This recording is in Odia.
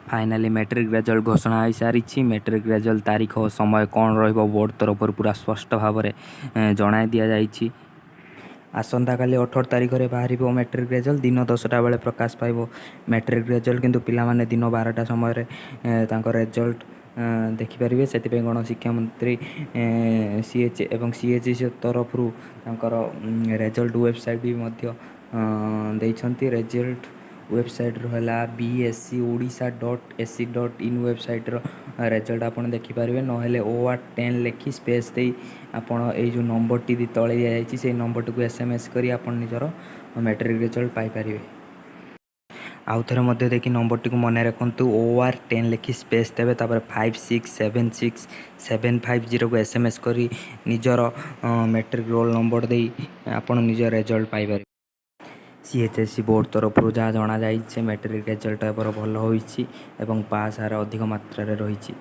ଫାଇନାଲି ମେଟ୍ରିକ୍ ରେଜଲ୍ଟ ଘୋଷଣା ହୋଇସାରିଛି। ମେଟ୍ରିକ୍ ରେଜଲ୍ଟ ତାରିଖ ଓ ସମୟ କ'ଣ ରହିବ, ବୋର୍ଡ଼ ତରଫରୁ ପୁରା ସ୍ପଷ୍ଟ ଭାବରେ ଜଣାଇ ଦିଆଯାଇଛି। ଆସନ୍ତାକାଲି 18 ତାରିଖରେ ବାହାରିବ ମେଟ୍ରିକ୍ ରେଜଲ୍ଟ। ଦିନ 10ଟା ବେଳେ ପ୍ରକାଶ ପାଇବ ମେଟ୍ରିକ୍ ରେଜଲ୍ଟ। କିନ୍ତୁ ପିଲାମାନେ ଦିନ 12ଟା ସମୟରେ ତାଙ୍କ ରେଜଲ୍ଟ ଦେଖିପାରିବେ। ସେଥିପାଇଁ ଗଣଶିକ୍ଷା ମନ୍ତ୍ରୀ ସି ଏଚ୍ ଏବଂ ସିଏଚ୍ଏସ୍ଇ ତରଫରୁ ତାଙ୍କର ରେଜଲ୍ଟ ୱେବସାଇଟ୍ ବି ମଧ୍ୟ ଦେଇଛନ୍ତି। ରେଜଲ୍ଟ ୱେବସାଇଟ୍ର ହେଲା bseodisha.ac.in। ୱେବସାଇଟ୍ର ରେଜଲ୍ଟ ଆପଣ ଦେଖିପାରିବେ। ନହେଲେ OR 10 ଲେଖି ସ୍ପେସ୍ ଦେଇ ଆପଣ ଏଇ ଯେଉଁ ନମ୍ବରଟି ତଳେ ଦିଆଯାଇଛି, ସେଇ ନମ୍ବରଟିକୁ SMS କରି ଆପଣ ନିଜର ମେଟ୍ରିକ୍ ରେଜଲ୍ଟ ପାଇପାରିବେ। ଆଉ ଥରେ ମଧ୍ୟ ଦେଖି ନମ୍ବରଟିକୁ ମନେ ରଖନ୍ତୁ। OR 10 ଲେଖି ସ୍ପେସ୍ ଦେବେ, ତାପରେ 5676750କୁ SMS କରି ନିଜର ମେଟ୍ରିକ୍ ରୋଲ୍ ନମ୍ବର ଦେଇ ଆପଣ ନିଜ ରେଜଲ୍ଟ ପାଇପାରିବେ। ସିଏଚ୍ଏସ୍ଇ ବୋର୍ଡ଼ ତରଫରୁ ଯାହା ଜଣାଯାଇଛି, ମେଟ୍ରିକ୍ ରେଜଲ୍ଟ ଏଥର ଭଲ ହୋଇଛି ଏବଂ ପାସ୍ ହାର ଅଧିକ ମାତ୍ରାରେ ରହିଛି।